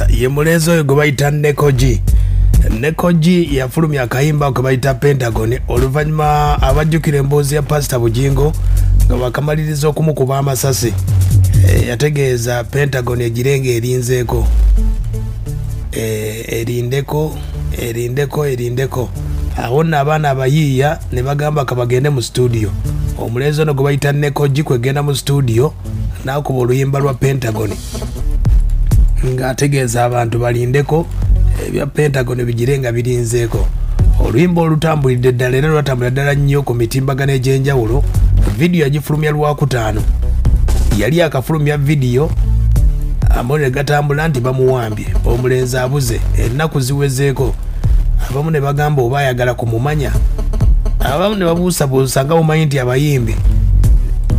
Ye mulenzi oyo gwe bayita Neko G. Neko G yafulumya akayimba ke bayita Pentagon oluvannyuma abajjukira emboozi ya Pasita Bujingo nga bakamaliriza okumukuba amasasi. Yategeeza Pentagon egirenge erinzeeko, erindeko erindeko erindeko. Awo nno abaana abayiiya ne bagamba kabagende mu studio. Omulenzi ono gwe bayita Neko G kwegenda mu studio n'akuba oluyimba lwa Pentagon ng'ategeeza abantu balindeko ebya Pentagon bigire nga birinzeeko. Oluyimba olutambulidde ddala era lwatambula ddala nnyo ku mitimbagano egy'enjawulo. Vidiyo yagifulumya Lwakutaano, yali akafulumya vidiyo amawulire gatambula nti bamuwambye, omulenzi abuze, ennaku ziwezeeko. Abamu ne bagamba oba ayagala kumumanya, abamu ne babuusabuusa nga bumanyi nti abayimbi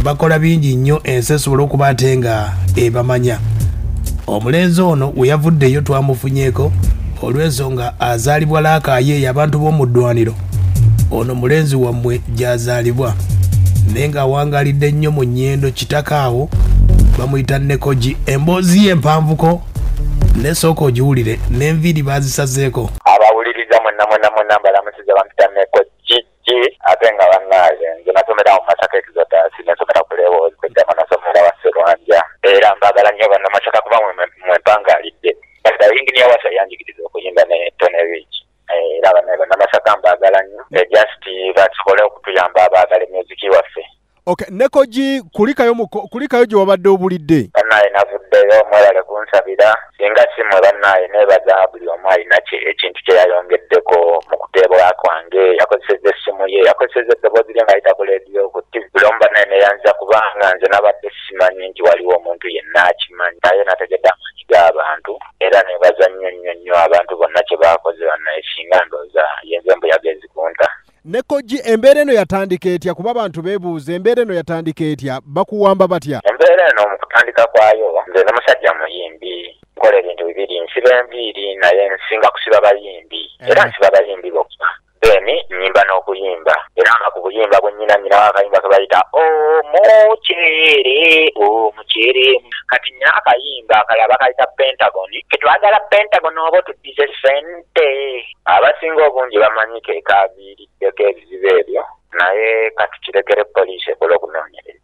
bakola bingi nnyo ensi esobola okuba ate nga ebamanya. Omulenzi ono we yavuddeyo twamufunyeeko olw'ensonga azaalibwa Laakaayi abantu b'omu ddwaniro. Ono mulenzi wammwe gy'azaalibwa naye ng'awangaalidde nnyo mu Nnyendo Kitaka, awo bamuyita Neko G. Emboozi ye empanvuko nesooka ogiwulire n'enviiri baazisazeeko. Abawuliriza mwenna mwenna mwenna mbalamusiza, bampita Neko G ate nga bannange nze nasomera mu Masaka Exodus, nasomera ku Lewos, kwegamba nasomera wa Sserwanja, era mbaagala nnyo bannamasaka kuba mwe mpangaalidde. Kati yinginiya wasa yanjigiriza okuyimba ne Tony Rich, era bannamasaka mbaagala nnyo, just basobole okutuyamba abaagala emyuziki waffe. Okay, Neko G, kulikayo gye wabadde obulidde? Bannaye navuddeyo, mwebale kunsabira. Singa si mmwe bannaye neebaza buli omu alina ekintu kye yayongeddeko mu kuteebwa kwange. Yakozesezza essimu ye, yakozesezza eddoboozi lye ng'ayita ku leediyo, ku TV. Buli omu bannaye neeyanza kubanga nze nabadde simanyi nti waliwo omuntu yenna akimanyi, naye nategedde amaanyi g'abantu, era neebaza nnyo nnyo nnyo abantu bonna kye baakoze bannaye. Singa ndowooza yenze embuyaga ezikunta. Neko G, embeera eno yatandika etya? Kuba abantu beebuuza embeera eno yatandika etya, bakuwamba batya? Embeera eno mu kutandika kwayo, nze n'omusajja muyimbi, nkola ebintu bibiri, nsiba enviiri naye nsinga kusiba bayimbi, era nsiba bayimbi bokka. Then nnyimba n'okuyimba, era nga ku buyimba bwe nnyina nnyinawo akayimba ke bayita omuceere omuceere. Kati nnyina akayimba akalala bakayita Pentagon, ketwagala Pentagon oba otuddize ssente. Abasinga obungi bamanyi ke kaviiriddeko ebizibu ebyo, naye katukirekere poliisi ekole okunoonyereza.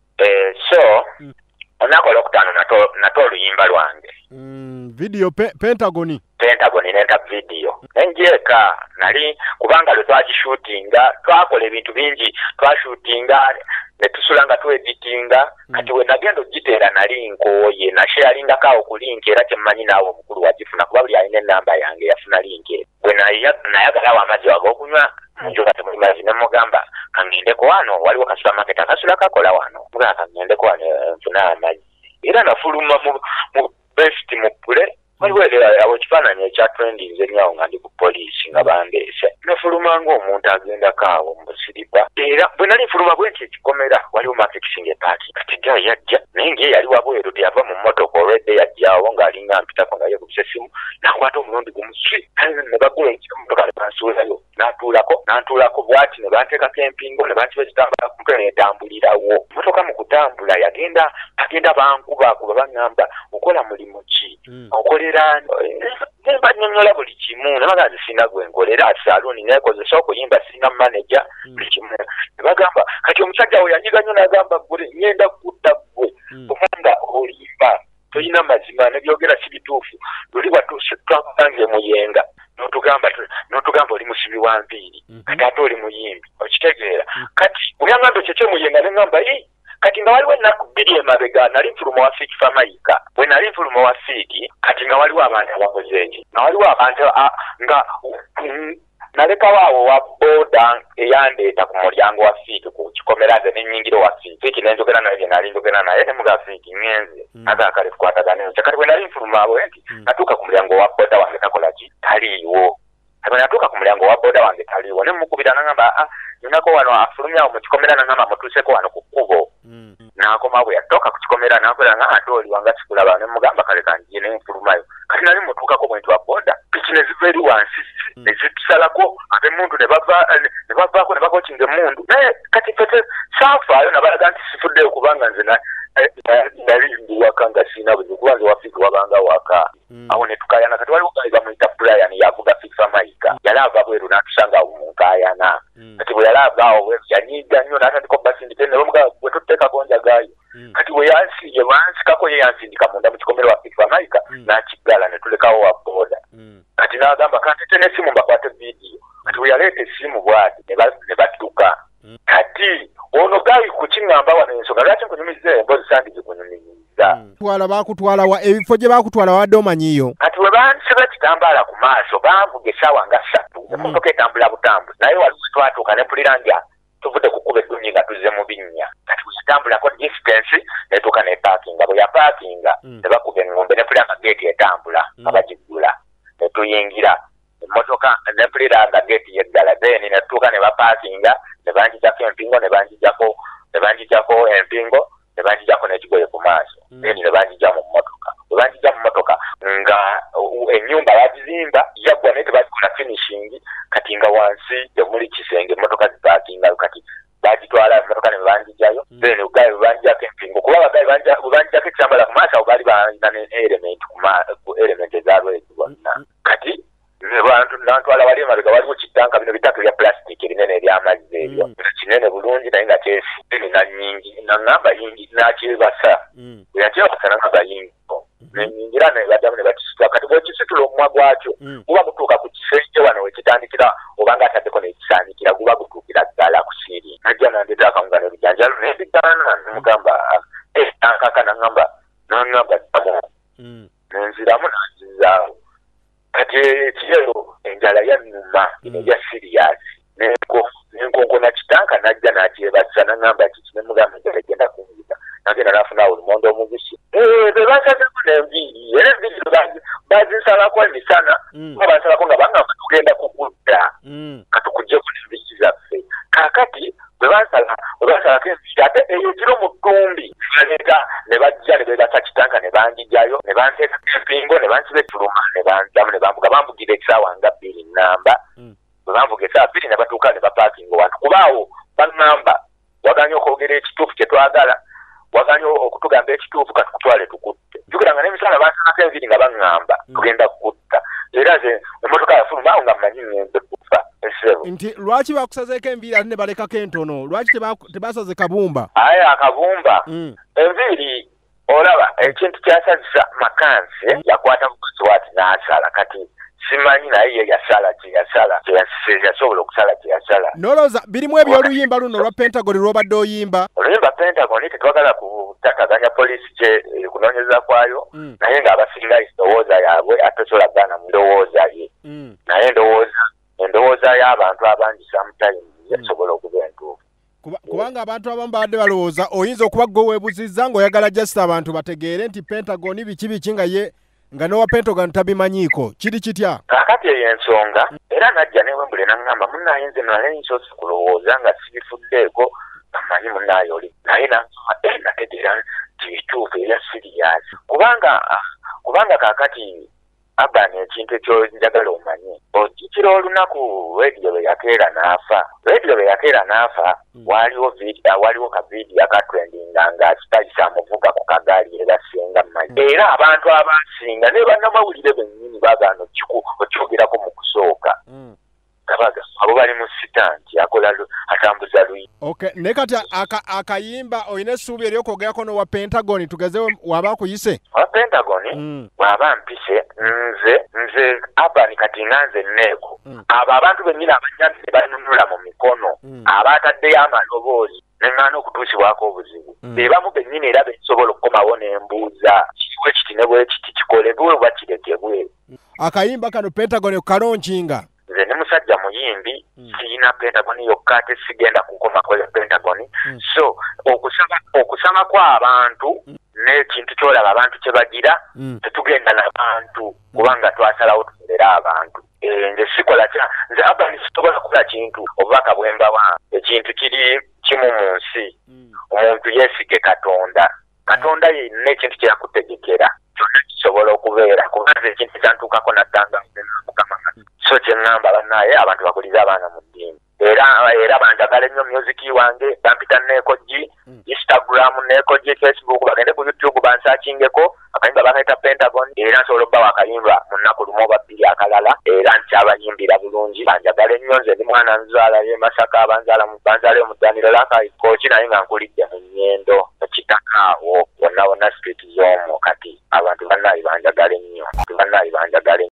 So olunaku olwokutaano nato oluyimba lwange video Pentagon Pentagon nenta video nenjeeka nali kubanga lwe twagishuutinga twakola ebintu bingi, twashuutinga ne tusula nga tweditinga. Kati we nagenda ogiteera nali nkooye, nasharingako awo ku link, era kyemmanyi naawe omukulu wagifuna kuba buli alina ennamba yange yafuna link. Bwe nayagalawo amazzi ag'okunywa njuka temuli mazzi, ne mugamba kangendeko wano, waliwo ka supermarket akasula kakola wano, mugamba kangendeko wano nfune amazzi. Era nafuluma mu best mu pule, waliwo awo ekifaananyi ekya trendinze ennyo awo nga ndi ku poliisi nga bandeese. Nafuluma ng'omuntu agendako awo mu siripa, era bwe nali nfuluma bwe nti ekikomera waliwo marketing epaaki. Kati ga yajja naye ng'ye yali wabweru, teyava mu mmotoka olwedde, yajjawo ng'alinga mpitako nga yeekubisa essimu, n'akwata omulundi gumu swi, ne bagula emmotoka ne bansuulayo, n'antuulako bw'ati ne banteekako empingo ne bansiba ekitambala ku mutwe ne ntambulirawo. Mmotoka mu kutambula yagenda agenda bankubakuba baŋŋamba okola mulimu ki, okolera ne bannyonnyola buli kimu, ne bagamba nze sirina gwe nkolera, saluuni neekozesa okuyimba, sirina manager, buli kimu. Ne bagamba kati omusajja we yanyiga nnyo n'agamba gwe ŋŋenda kukutta ggwe kubanga olimba, tolina mazima, nebyogera si bituufu. Luli twakusanze Muyenga n'otugamba oli musibi wa nviiri, kati ate oli muyimbi, okitegeera? Kati bwe yaŋŋamba ekyo kyemuyenga ne ŋŋamba kati nga waliwo ennaku 2 emabega nali nfuluma wa Fiiki Famayika. Bwe nali nfuluma wa Fiiki, kati nga waliwo abantu abakoze eki, nga waliwo abantu nga nalekawo awo wa booda eyandeeta ku mulyango wa Fiiki ku kikomera, nze ne nnyingira wa Fiiki ne njogera naye bye nali njogera naye, ne mugamba Fiiki ŋŋenze, aga kale tukwatagane. Kati bwe nali nfuluma abo nti natuuka ku mulyango wa booda wange takola ki, taliiwo. Bwe natuuka ku mulyango wa booda wange taliiwo, ne mukubira n'aŋŋamba ninako wano afulumya awo mu kikomera, n'aŋŋamba mutuuseko wano ku kkubo. N'akoma bwe yatuuka ku kikomera n'akola nga ate oli wanga sikulaba, ne mugamba kale kanjje ne nfulumayo. Kati nali mutuukako bwe nti wa booda piki ne ziva eri wansi ne zitusalako ab'emmundu ne bavaako ne bakokinga emmundu. Naye kati ffe saafaayo, nabalaga nti sifuddeyo kubanga nze nali ndi waka nga sirina buzibu, kuba nze wa Fiiki wabanga waka. Awo ne tukayana. Kati waliwo guy bamuyita Brian, yavuga Fifa Maika, yali ava bweru n'atusanga awo mu nkaayana. Kati bwe yali ava awo bweru yanyiiga nnyo n'atandika okubasindika, ne bamugamba bwe tuteekako njagayo. Kati bwe yansiye bansikako, ye yansindika munda mu kikomero wa Fifa Maika, n'akiggala ne tulekawo wa boda. Kati n'agamba kantete n'essimu mbakwate vidiyo. Kati bwe yaleeta essimu bw'ati ne badduka. Kati ono guy kukiŋŋamba wano ensonga lwaki nkunyumizza emboozi sandizikunyumizza. Twala baakutwala wa ebifo gye baakutwala wadde omanyiyo. Kati bwe bansiba ekitambaala ku maaso banvuga essaawa nga 3, emmotoka etambula butambuzi, naye waliwo twatuuka ne mpulira nti tuvudde ku kkubo eddungi nga tuzze mu binnya. Kati bwe yatambulako distance netuuka ne paakinga, bwe yapaakinga ne bakuba eŋŋombe ne mpulira nga geeti etambula nga bagiggula ne tuyingira emmotoka, ne mpulira nga geeti yeggala, then ne tutuuka ne bapaakinga ne banjijako empingo, ne banjijako empingo, ne banjijako n'ekigoye ku maaso, then ne banjija mu mmotoka. Bwe banjija mu mmotoka nga ennyumba bagizimba yaggwa naye tebagikola finishing, kati nga wansi temuli kisenge, emmotoka zipaakinga. Kati bagitwala emmotoka ne banjijayo, then guy bwe banjijako empingo, kuba ba guy bwe banjijako ekitambala ku maaso awo baali balina ne element ku element ezalwezi bonna. Kati nantwala wali emabega waliwo kitanka bino bitaka ebya plastic ebinene eby'amazzi ebyo, nga kinene bulungi naye nga kyesi nanyingi, naŋŋamba yingi n'akyebasa. Bwe yakyebasa naŋŋamba yingi nenyingira ne baddamu ne bakisitula. Kati bw'okisitula omumwa gwakyo guba gutuuka ku kisenge wano wekitandikira, obanga ataddeko n'ekisaanikira guba gutuukira ddala ku siiri. Najja nandeeta akawunga n'ebijanjaalo ne mbigaana, nemugamba nankaka, naŋŋamba ddamu, nenziramu nanzizaawo. Kati ekiro enjala yannuma eno ya serious, nenkonkona kitanka najja n'akyebasa naŋŋamba kiki, nemugamba enjala egenda kunzita. Nagenda nafuna awo lumonde omubisi, be bansazeko n'enviiri, era enviiri bazinsalako emisana, kuba bansalako nga baŋŋamba tugenda kukudda katukuggyeko n'enviiri zaffe. Kaakati bwe bansalako enviiri ate eyo ekiro mu ttumbi baleeta ne bajja ne beebasa kitanka ne banjijayo ne banteekako empingo ne bansiba etuluma ne bandamu ne bambuga, bambugira essaawa nga 2 namba. Bwe bambuga essaawa 2 ne batuuka ne bapaakinga wantu, kubaawo baŋŋamba waganye okwogera ekituufu kye twagala, waganye okutugamba ekituufu katukutwale tukutte. Jjukira nga n'emisana bansalako enviiri nga baŋŋamba tugenda kukutta, era nze emmotoka yafuluma awo nga mmanyi ŋŋenze kufa. Nti lwaki bakusazeeko enviiri ate ne balekako entono? Lwaki tebasaze kabumba? Aye akabumba enviiri olaba ekintu kyasazisa Makansi yakwata bukwati n'asala. Kati simanyi naye ye yasala kye yasala, yasobola okusala kye yasala. Nolowooza birimu eby'oluyimba luno olwa Pentagon lw'obadde oyimba? Oluyimba Pentagon tetwagala kutakaganya poliisi kye kunoonyereza kwayo, naye ng'abasinga endowooza yaabwe atosobola kugaana mu ndowooza ye, naye endowooza y'abantu abangi sometimes esobola okuba entuufu. Kubanga abantu abamu babadde balowooza oyinza okuba gwe weebuzizza ng'oyagala just abantu bategeere nti Pentagon biki biki, nga ye nga n'owa Pentagon tabimanyiiko. Kiri kitya? Kaakati eyo ensonga era najja newembule naŋŋamba munnaaye nze nali nsoose kulowooza nga sibifuddeeko amanyi munnaaye oli, naye naŋŋamba nategeera nti bituufu era serious. Kubanga kaakati Abani ekintu ekyo njagala omanye, ojjukira olunaku Radio lwe yakeera n'afa. Radio lwe yakeera n'afa waliwo ka vidiyo akatrendinga nga Spice amuvuga ku kagaali ebasinga mmanyi, era abantu abasinga ne bannamawulire bennyini baagaana okyogerako mu kusooka, kabaga abo bali mu sitanti akola atambuza luyi. Okay, naye kati akayimba olina essuubi ery'okwogerako n'owa Pentagon tugeze waba akuyise? Owa Pentagon bw'aba mpise nze Abani kati nga nze nneeko abo abantu bennyini abanyambi ne banunula mu mikono abaataddeyo amaloboozi ne ŋŋaana okutuusibwako obuzibu, be bamu bennyini era bensobola okukomawo ne mbuuza kiriwe kiti ne bwe kiti kikolebwe oba kirekebwe. Akayimba kano Pentagon okalonkinga. Nze ne musajja muyimbi, siyina Pentagon yokka ate sigenda kukomako ya Pentagon. So okusaba kw'abantu n'ekintu ky'olaba abantu kye bagira, tetugenda n'abantu kubanga twasalawo tukolere abantu. Nze sikola kya nze Abani sisobola kukola kintu obubaka bwe mbawa. Ekintu kiri kimu mu nsi, omuntu yeesige Katonda. Katonda yenna ekintu kye yakutegekera kyonna kisobola okubeera, kubanga ekintu kyantuukako naddanga Mukama. So kye ŋŋamba bannaye abantu bakulize abaana mu ddiini, era banjagala ennyo music wange, bampita Neeko G. East Instagram ne ku Facebook, bagende ku YouTube bansakingeko akayimba bakayita Pentagon, era nsobola obbawa akayimba mu nnaku lumu oba bbiri akalala, era nkyabayimbira bulungi. Banjagala ennyo, nze ndi mwana nzaala y'e Masaka, banzaala mu ddwaniro lakaikooki, naye nga nkulidde mu Nnyendo mu Kitaka awo wonna wonna street z'omwo. Kati abantu bannaye banjagala ennyo, bannaye banjagala.